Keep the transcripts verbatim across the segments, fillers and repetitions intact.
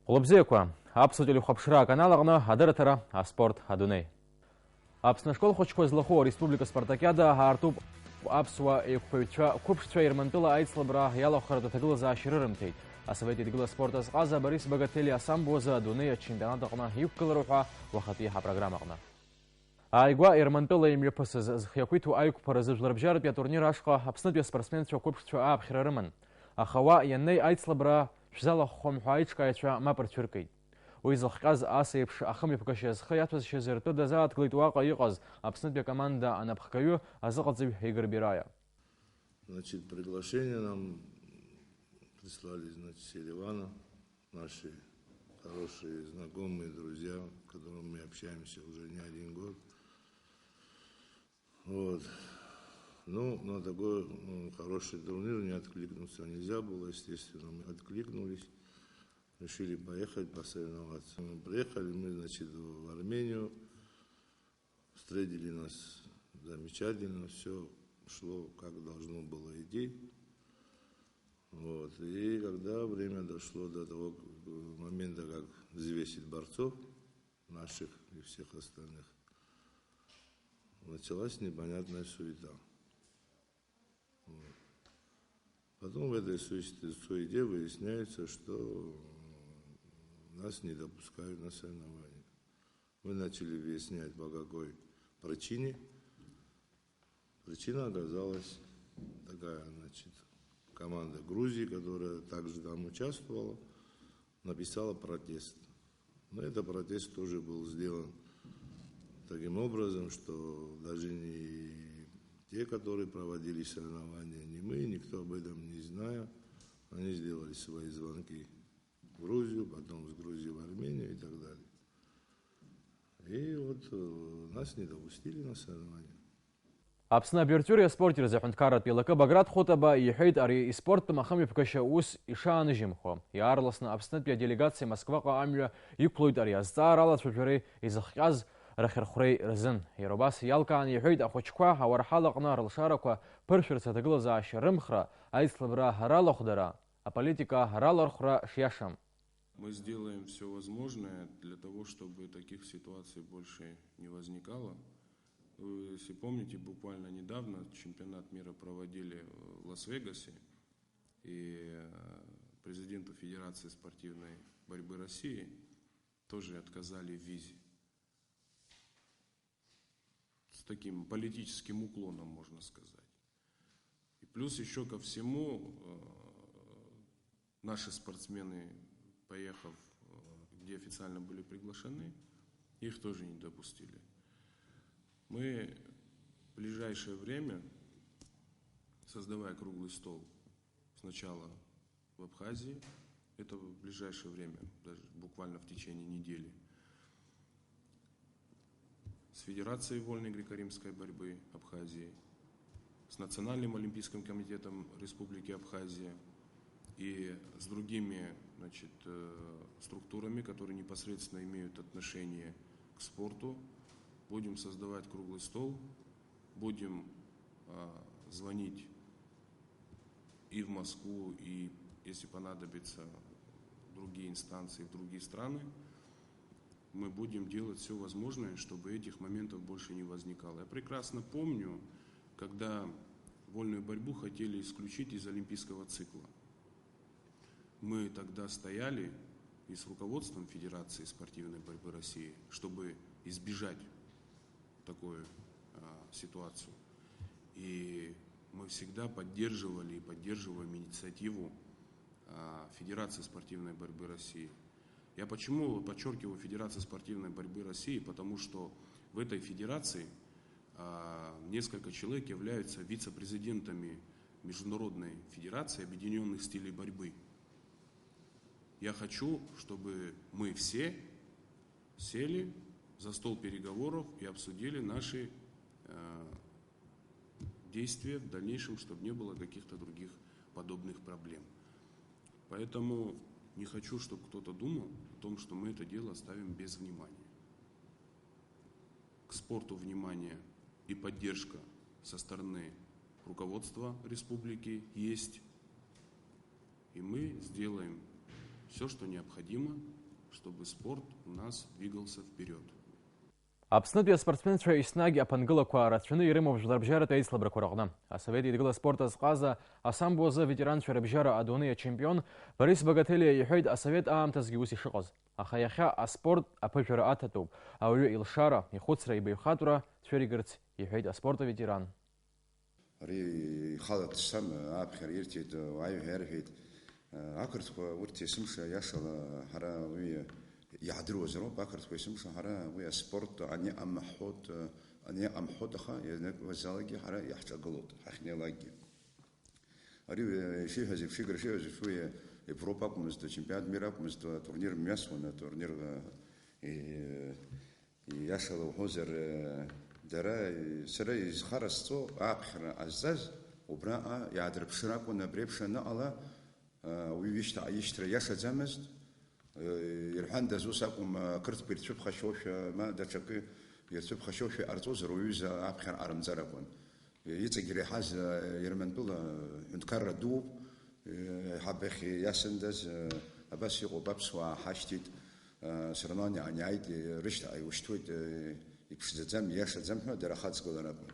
Хәлыбзиақәа, аԥсуа телехәаԥшра аканал аҟны адырраҭара, аспорт, адунеи. Аԥсны ашкол хәыҷқәа злахәу ареспублика спартакиада аартуп аԥсуа еиқәԥаҩцәа қәыԥшцәа Ермантәыла аицлабра иалахәхаратә аҭагылазаашьа рырымҭеит. Асовет Еидгыла аспорт азҟаза Борис Багателиа асамбо азы адунеи ачемпионат аҟны иқәгылароуп ҳәа уахатәи ҳапрограммаҟны. Ааигәа Ермантәыла имҩаԥысыз зхы иақәиҭу аиқәԥаразы жәларбжьаратәи атурнир ашҟа Аԥснытәи аспортсменцәа қәыԥшцәа ааԥхьара рыман. Аха уа ианнеи аицлабра шәзалахәхом ҳәа аиҿкааҩцәа мап рцәыркит. Уи зыхҟьаз ас еиԥш ахымҩаԥгашьа зхы иаҭәазшьаз ртәы дазааҭгылеит уаҟа иҟаз Аԥснытәи акоманда анапхгаҩы азыҟаҵаҩ Игор Бираиа. Значит, приглашение нам прислали, значит, с Еревана наши хорошие знакомые, друзья, с которыми мы общаемся уже не один год. Вот. Ну, на такой, м, хороший турнир не откликнуться нельзя было, естественно. Мы откликнулись, решили поехать посоревноваться. Мы приехали, мы, значит, в Армению. Встретили нас замечательно, все шло, как должно было идти. Вот. И когда время дошло до того к-, момента, как взвесить борцов, наших и всех остальных, началась непонятная суета. Вот. Потом в этой суете, суете выясняется, что, м, нас не допускают на соревнования. Мы начали выяснять, по какой причине. Причина оказалась такая, значит, команда Грузии, которая также там участвовала, написала протест. Но этот протест тоже был сделан таким образом, что даже не те, которые проводили соревнования, не мы, никто об этом не зная, они сделали свои звонки в Грузию, потом с Грузии в Армению и так далее. И вот, э, нас не допустили на соревнования. Аԥсны абиуарҵәыреи аспорти рзы аҳәынҭқарратә еилакы Баграт Хәытаба иҳәеит ари испорттә ахымҩаԥгашьа ус ишааныжьымхо. Иаарласны Аԥснытәи аделегациа Москваҟа амҩа иқәлоит ари азҵаара алацәажәареи изыхҟьаз рахьырхәреи рзын. Иара убас иалкааны иҳәеит ахәыҷқәа ауарҳал аҟны рылшарақәа ԥыршәарц аҭагылазаашьа рымхра, аицлабра ралахәдара, аполитика ралархәра шиашам. Мы сделаем всё возможное для того, чтобы таких ситуаций больше не возникало. Вы, если помните, буквально недавно чемпионат мира проводили в Лас-Вегасе, и, э, президенту Федерации спортивной борьбы России тоже отказали в визе. С таким политическим уклоном, можно сказать. И плюс ещё ко всему, э, наши спортсмены, поехав, э, где официально были приглашены, их тоже не допустили. Мы в ближайшее время, создавая круглый стол, сначала в Абхазии, это в ближайшее время, даже буквально в течение недели, с Федерацией вольной греко-римской борьбы Абхазии, с Национальным олимпийским комитетом Республики Абхазия и с другими, значит, э, структурами, которые непосредственно имеют отношение к спорту. Будем создавать круглый стол, будем, а, звонить и в Москву, и, если понадобится, в другие инстанции, в другие страны. Мы будем делать всё возможное, чтобы этих моментов больше не возникало. Я прекрасно помню, когда вольную борьбу хотели исключить из олимпийского цикла. Мы тогда стояли и с руководством Федерации спортивной борьбы России, чтобы избежать такую, а, ситуацию. И мы всегда поддерживали и поддерживаем инициативу, а, Федерации спортивной борьбы России. Я почему подчеркиваю Федерация спортивной борьбы России? Потому что в этой федерации, а, несколько человек являются вице-президентами Международной федерации объединённых стилей борьбы. Я хочу, чтобы мы все сели за стол переговоров и обсудили наши, э, действия в дальнейшем, чтобы не было каких-то других подобных проблем. Поэтому не хочу, чтобы кто-то думал о том, что мы это дело оставим без внимания. К спорту внимание и поддержка со стороны руководства республики есть. И мы сделаем Всё, что необходимо, чтобы спорт у нас двигался вперёд. Аԥснытәи аспортсменцәа еснагь аԥынгылақәа рацәаны ирымоуп жәларбжьаратәи аицлабрақәа рыҟны. Асовет Еидгыла аспорт азҟаза, асамбо азы аветеранцәа рыбжьара адунеи ачемпион Борис Багателиа иҳәеит асовет аамҭазгьы ус ишыҟаз. Аха иахьа аспорт аԥыжәара аҭатәуп, ауаҩы илшара, ихәыцра, ибаҩхатәра цәыригарц, иҳәеит аспорт аветеран. Ари ихала дцам, ааԥхьара ирҭеит, уааи ҳәа иарҳәеит. Ақырҭқәа урҭ есымша иашала ҳара уи иаҳдыруазароуп, ақырҭқәа есымша ҳара уи аспорт ани амаҳәот, ани амҳәот, аха ианакәзаалакгьы ҳара иаҳҿагылоит, ҳахьнеилакгьы. Ари, ишиҳәаз еиԥш, Игор ишиҳәаз еиԥш, уи Европа акәмызт, ачемпионат мира акәмызт, атурнир мҩасуан, атурнир, э, и-, Иашала уҳәозар, дара, сара изхарасҵо аԥхьара ҟазҵаз, убраҟа иаадырԥшыр акәын, абри еиԥш аныҟала, уи ишьҭа-, ишьҭра иашаӡамызт. Ирҳәандаз, ус акәым, ақырҭқәа ирцәыԥхашьошәа, ма даҽакы ирцәыԥхашьошәа иҟарҵозар, уҩыза аԥхьара ҟарымҵар акәын. Иҵегь иреиҳаз, э, Ермантәыла ҳәынҭқарра дууп, э, ҳаб иахь иасындаз, э, абас иҟоуп, аԥсуаа ҳашьҭит, э, сырман иааниааит, э, рышьҭа ааиушьҭуеит, э, иԥшӡаӡам, ииашаӡам ҳәа дара ахаҵгылара акәын.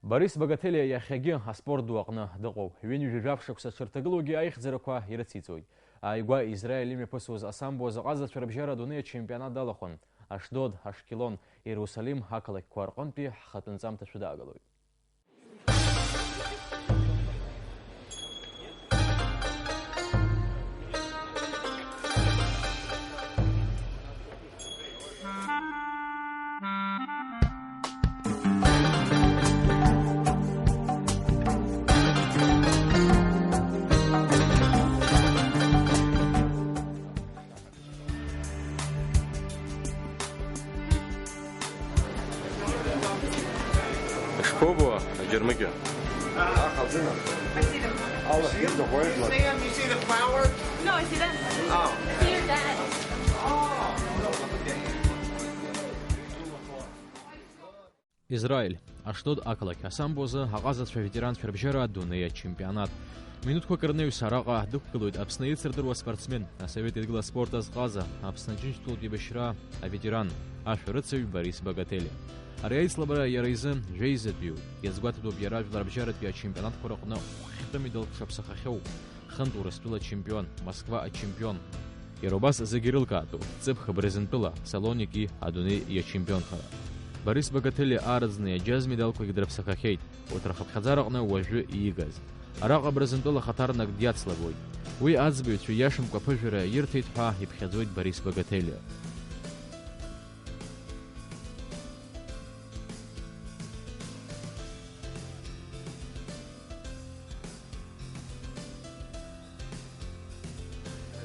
Борис Багателиа иахьагьы аспорт ду аҟны дыҟоуп. Ҩынҩажәа жәаф шықәса дшырҭагылоугьы аихьӡарақәа ирыциҵоит. Ааигәа Израиль имҩаԥысуаз асамбо азы аҟазацәа рыбжьара адунеи ачемпионат далахәын. Ашдод, Ашкелон, Иерусалим ақалақьқәа рҟынтәи ҳхатә нҵамҭа шәыдаагалоит. Ишԥоубо, аџьармыкьа? Спасибо. You see them? No, I see them. Oh. See your dad. Израиль, Ашдод ақалақь асамбо азы аҟазацәа аветеранцәа рыбжьара адунеи ачемпионат. Минуҭқәак рнаҩс араҟа дықәгылоит Аԥсны еицырдыруа спортсмен, асовет еидгыла аспорт азҟаза, Аԥсны Аџьынџьтәылатә еибашьра аветеран, ашәарыцаҩ Борис Багатели. Ари аицлабра иара изы жәеизатәиуп. Иазгәаҭатәуп иара жәларбжьаратәи ачемпионатқәа рыҟны хәхьтәы медалк дшаԥсахахьоу. Хынтә Урыстәыла ачемпион, Москва ачемпион. Иара убас зегьы ирылкаатәу, ҵыԥх Брезентәыла, Салоники адунеи иачемпионхара. Борис Багатели аараӡны иаџьаз медалқәагьы дрыԥсахахьеит, урҭ рхыԥхьаӡараҟны уажәы иигаз. Араҟа Брезентәыла хаҭарнак диацлабуеит. Уи аӡбаҩцәа ииашамкәа аԥыжәара ирҭеит ҳәа иԥхьаӡоит Борис Багатели.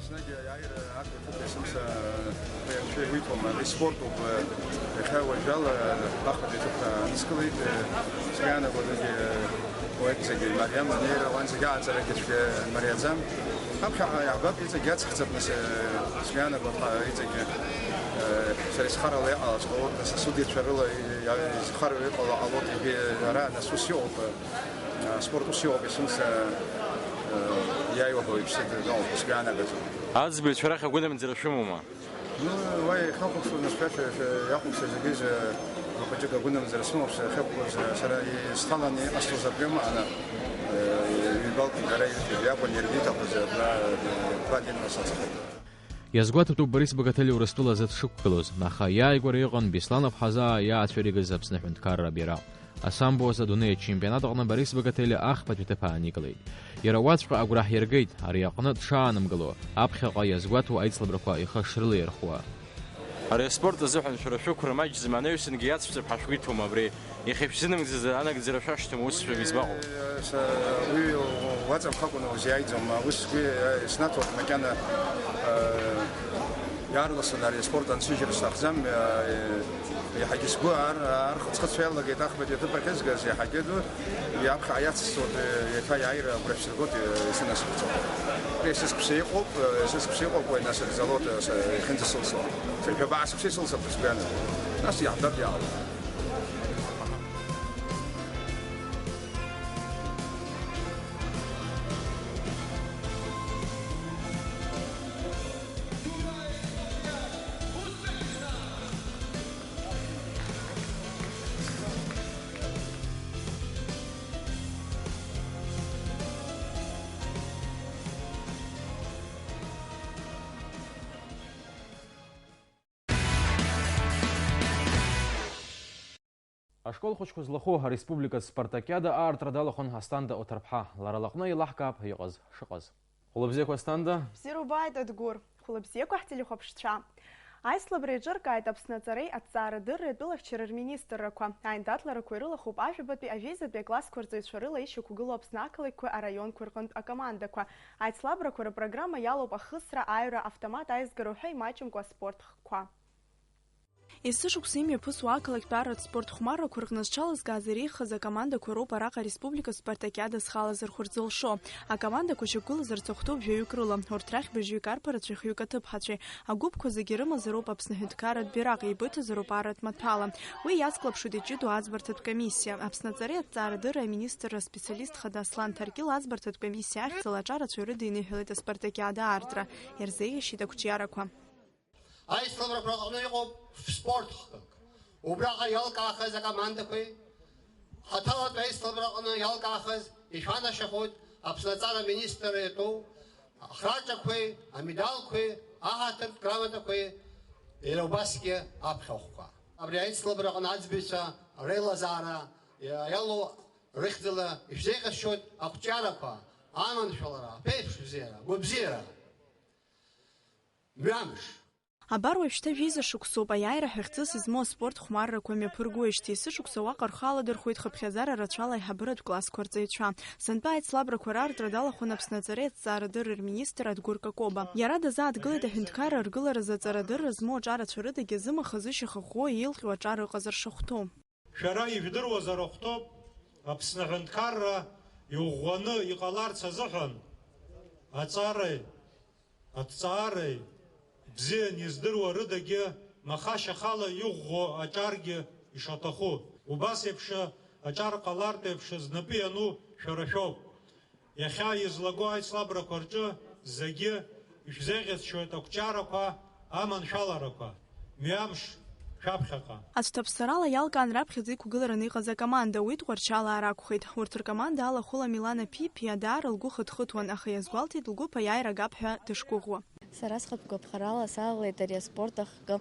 Еснагь аиааира ақәиҭуп, есымша уи анцәа иуиҭом, ари спортуп, иахьа уажәала ахԥатәи аҭыԥ аныскылеит, сгәы иаанагоит, уигьы уаҩ зегьы имариам, анеира уан зегьы ааҵарагьы цәгьа мариаӡам. Аԥхьаҟа иаҳбап, иҵегь иацхҵап, нас, сгәы иаанагоит, ҳа иҵегь, сара исхарала иҟалаз ҟалоит, нас асудиацәа рыла изхароу иҟало ҟалоит, егьи ара, нас, ус иҟоуп. Аспорт ус иоуп, есымша, э, иааиуа ҳәа уаҩԥсы дыҟоуп, сгәы иаанагоит. Аӡбаҩцәа рахь агәынамӡара шәымоума? Ну, уа иахьахәаԥшуа, нас, шәа-, шәа-, шәа-, иахәаԥшуа зегьы, э, хәыҷык агәынамӡара сымоуп, сахьықәлоз, э, сара исҭаланы иҟасҵоз абри маана, э, ҩбалки дара ирҭеит, иакәын иаргьы иҭахыз, э, два, э, два динара сацхеит. Иазгәаҭатәуп Борис Багатели Урыстәыла азы дшықәгылоз, аха иааигәара иҟан Беслан Аԥҳазаа иаацәыригаз Аԥсны аҳәынҭқарра абираҟ. Асамбо азы адунеи ачемпионат аҟны Борис Багатели ахԥатәи аҭыԥ ааникылеит. Иара уаҵәҟьа агәра ҳиргеит, ари аҟны дшаанымгыло, аԥхьаҟа иазгәаҭоу аицлабрақәа ихы шрылаирхәуа. Ари аспорт азыҳәан шәара шәықәра маҷӡам, анаҩсангьы иацәҵап ҳәа шәгәы иҭоума абри? Иахьа ишәзынагӡаз анагӡара шәашьҭам, ус шәа бызбаҟоу? Уи уаҵамхакәаны узиааиӡом, ус сгәы иснаҭоит макьана, э, иаарласны ари аспорт ансыжьыр сҭахӡам, э, Иаҳагьы сгәы ар-, архыҵхыҵәҳәа иалагеит ахԥатәи аҭыԥ ахьызгаз, иаҳагьы ду, уи аԥхьаҟа иацысҵоит, еиҭа иааира агәра шәсыргоит, есынасыԥҵо. Есышықәса иҟоуп, есышықәса иҟоуп уи, нас, Залоҭ, иахьынӡасылсуа. Сара ҩба шықәса исылсып, сгәы иаанагоит. Нас иаҳбап иаауа. Ашкол хәыҷқәа злахәу ареспубликатә спартакиада аартра далахәын Асҭанда Оҭарԥҳа. Лара лаҟны еилаҳкаап иҟаз шыҟаз. Хәылбзиақәа, Асҭанда. Бзиара убааит, Адгәыр. Хәылбзиақәа, ҳтелехәаԥшцәа. Аицлабра еиҿыркааит Аԥсны аҵареи аҭҵаарадырреи атәылахьчара рминистррақәа. Аиндаҭларақәа ирылахәуп ажәабатәи, ажәеизатәи аклассқәа рҵаҩцәа рыла ишьақәгылоу Аԥсны ақалақьқәеи араионқәеи рҟынтә акомандақәа. Аицлабрақәа рыпрограмма иалоуп ахысра, аҩра, автомат аизгара уҳәа имаҷымкәа аспорт хкқәа. Есышықәса имҩаԥысуа ақалақьтә арратә спорт хәмаррақәа рҟны зҽалызкааз иреиӷьхаз акомандақәа роуп араҟа ареспубликатә спартакиада зхалазырхәырц зылшо. Акомандақәа шьақәгылазарц ахәҭоуп жәаҩык рыла, урҭ рахь быжьҩык арԥарацәеи хҩык аҭыԥҳацәеи. Агәыԥқәа зегьы ирымазароуп Аԥсны аҳәынҭқарратә бираҟ, еибыҭазароуп арратә маҭәала. Уи иацклаԥшуеит иҷыдоу аӡбарҭатә комиссиа. Аԥсны аҵареи аҭҵаарадырреи аминистрра аспециалист хада Аслан Ҭаркьыл аӡбарҭатә комиссиа ахьӡала аҿарацәа ирыдиныҳәалеит аспартакиада аартра. Ирзеиӷьасшьеит ақәҿиарақәа. Аицлабрақәа рҟны иҟоуп спорт хкык. Убраҟа иалкаахаз акомандақәеи, хаҭалатәи аицлабра аҟны иалкаахаз ишәанашьахоит Аԥсны аҵара аминистрра иатәу ахраҿақәеи, амедалқәеи, аҳаҭыртә грамотақәеи, иара убасгьы аԥхьахәқәа. Абри аицлабра аҟны аӡбаҩцәа реилазаара иалоу рыхьӡала ишәзеиӷьасшьоит ақәҿиарақәа, аманшәалара, аԥеиԥш бзиара, агәабзиара. Мҩамш. Абар уажәшьҭа жәеиза шықәсоуп аиааира ҳәа хьӡыс измоу аспорт хәмаррақәа мҩаԥыргоижьҭеи. Есышықәса уаҟа рхы аладырхәуеит хыԥхьаӡара рацәала аиҳабыратә классқәа рҵаҩцәа. Сынтәа аицлабрақәа раартра далахәын Аԥсны аҵареи аҭҵаарадырреи рминистр Адгәыр Какоба. Иара дазааҭгылеит аҳәынҭқарра аргыларазы аҵарадырра змоу аҿарацәа рыдагьы зымаха-зышьаха ӷәӷәоу еилҟьо аҿар ыҟазар шахәҭоу. Шәара ижәдыруазар ахәҭоуп, Аԥсны аҳәынҭқарра иӷәӷәаны иҟаларц азыҳәан аҵареи, аҭҵаареи бзиан издыруа рыдагьы маха-шьахала иӷәӷәо аҿаргьы ишаҭаху. Убас еиԥш аҿар ҟалартә еиԥш знапы иану шәара шәоуп. Иахьа излаго аицлабрақәа рҿы зегьы ишәзеиӷьасшьоит ақәҿиарақәа, аманшәаларақәа. Мҩамш шәаԥхьаҟа. Аӡә ҭаԥсарала иалкаан раԥхьаӡа иқәгылараны иҟаз акоманда, уи Тҟәарчалаа ракәхеит. Урҭ ркоманда алахәыла Милана Ԥиԥиа даара лгәы хыҭхыҭуан, аха иазгәалҭеит лгәыԥ аиааира агап ҳәа дышгәыӷуа. Сара схатә гәаԥхарала салалеит ари аспорт ахкы.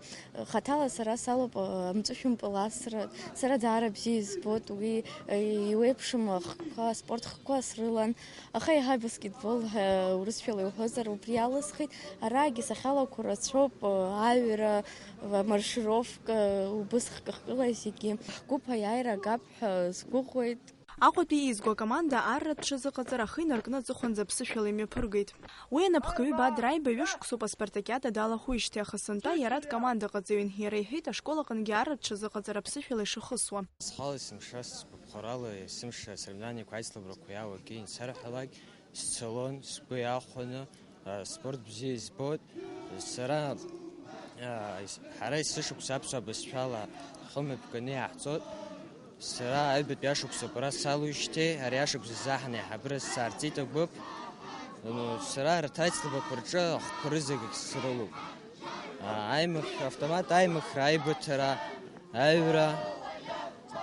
Хаҭала сара салоуп, а, амҵәышәымпыл асра. Сара даара бзиа избоит уи, а, иуеиԥшым ахкқәа, аспорт хкқәа срылан. Аха еиҳа ибаскетбол ҳәа урысшәала иуҳәозар, убри алысхит. Араагьы сахьалақәо рацәоуп, а, аҩра, а, маршировка, убыс хкы-хкыла зегьы. Ҳгәыԥ аиааира агап ҳәа сгәыӷуеит. Аҟәатәи еизго акоманда арратә ҽазыҟаҵара ахы инаркны аҵыхәанӡа аԥсышәала имҩаԥыргеит. Уи анапхгаҩы Бадра Аиба ҩышықәсоуп аспартакиада далахәижьҭеи, аха сынтәа иара дкомандаҟаҵаҩын. Иара иҳәеит, ашкол аҟынгьы арратә ҽазыҟаҵара аԥсышәала ишахысуа. Схала есымша сгәаԥхарала, есымша асоревнованиақәа, аицлабрақәа иалагеит, сарҳәалак, сцалон, сгәы иахәаны, а, спорт бзиа избоит. Сара, а, ес-, ҳара есышықәса аԥсуа бызшәала ҳхы мҩаԥганы иаҳҵоит. Сара аҩбатәи ашықәсоуп ара салоуижьҭеи, ари ашықәс азы ҳанаиҳабыра сцаарҵеит агәыԥ. Ну, сара арҭ аицлабрақәа рҿы ахкқәа рызегь срылоуп. А, аимых-, автомат аимыхра, аибыҭара, аҩра,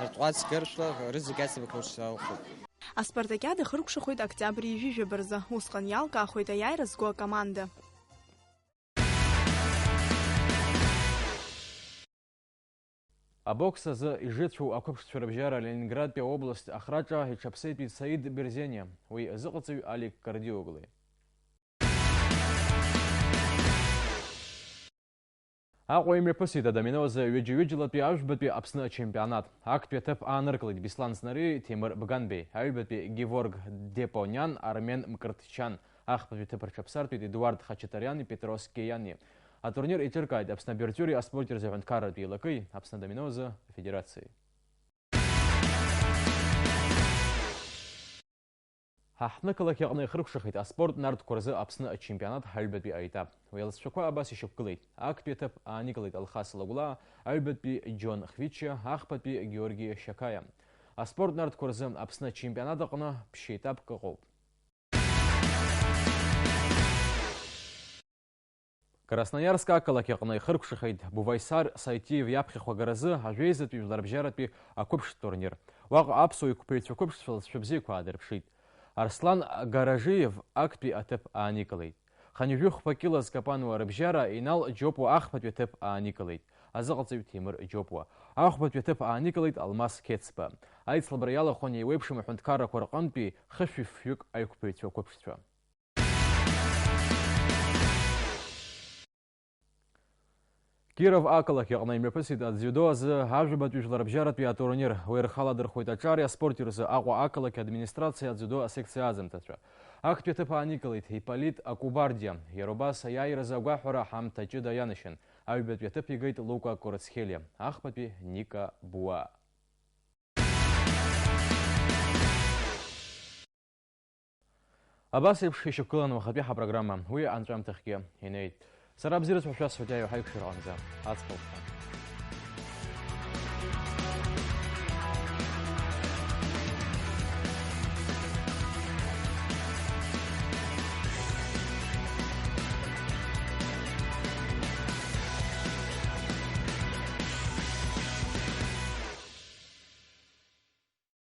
арҭҟәацгаршәла рызегь аицлабрақәа рҿы салахәуп. Аспартакиада хыркәшахоит октиабр ҩажәижәаба рзы, усҟан иалкаахоит аиааира зго акоманда. Абокс азы ижыцәоу ақәыԥшцәа рыбжьара Ленинградтәи аобласт ахраҿа иҽаԥсеитәит Саид Берзениа, уи азыҟаҵаҩ Алик Кардиоглы. Аҟәа имҩаԥысит адомино азы ҩыџьа-ҩыџьалатәи ажәбатәи Аԥсны ачемпионат. Актәи аҭыԥ ааныркылеит Беслан Знариеи Ҭемыр Бганбеи, аҩбатәи Геворг Депониан, Армен Мкртчиан, ахԥатәи ҭыԥ рҽаԥсартәит Едуард Хачатариани Петрос Кеиани. Атурнир еиҿыркааит Аԥсны абиржәи аспорти рзы аҳәынҭқарратә еилакеи, Аԥсны адомино азы афедерациеи. Ҳаҳҭнықалақь аҟны ихыркәшахеит аспорт нартқәа рзы Аԥсны ачемпионат ҳаҩбатәи аетап. Уи алҵшәақәа абас ишьақәгылеит: актәи аҭыԥ аанигылеит Алхас Лагәлаа, аҩбатәи Џьон Хвича, ахԥатәи Георги Шьақаиа. Аспорт нартқәа рзы Аԥсны ачемпионат аҟны ԥшьа етапк ыҟоуп. Красноиарск ақалақь аҟны ихыркәшахеит Буваисар Саитиев иаԥхьахә агаразы ажәеизатәи жәларбжьаратәи ақәыԥштә турнир. Уаҟа аԥсуа иқәԥаҩцәа қәыԥшцәа лҵшәа бзиақәа аадырԥшит. Арслан Гаражиев актәи аҭыԥ ааникылеит. Хынҩажәи хәба кьыла зкапануа рыбжьара Инал Џьопуа ахԥатәи аҭыԥ ааникылеит. Азыҟаҵаҩ Ҭемыр Џьопуа. Ахәбатәи аҭыԥ ааникылеит Алмас Қьецба. Аицлабра иалахәын еиуеиԥшым аҳәынҭқаррақәа рҟынтәи хышәи фҩык аиқәԥаҩцәа қәыԥшцәа. Киров ақалақь аҟны имҩаԥысит адзиудо азы ажәабатәи жәларбжьаратәи атурнир. Уи рхы аладырхәит аҿари аспорти рзы Аҟәа ақалақь администрациа адзиудо асекциа аӡымҭацәа. Актәи аҭыԥ ааникылеит Иполит Акубардиа. Иара убас аиааиразы агәаҳәара аҳамҭа ҷыда ианашьан. Аҩбатәи аҭыԥ игеит Лука Кварацхелиа, ахԥатәи Ника Буа. Абас еиԥш ишьақәгылан уахатәи ҳапрограмма. Уи анҵәамҭахьгьы инеит. Сара абзиараз ҳәа шәасҳәоит, иааиуа ҳаиқәшәараҟынӡа. Аҵх алшара.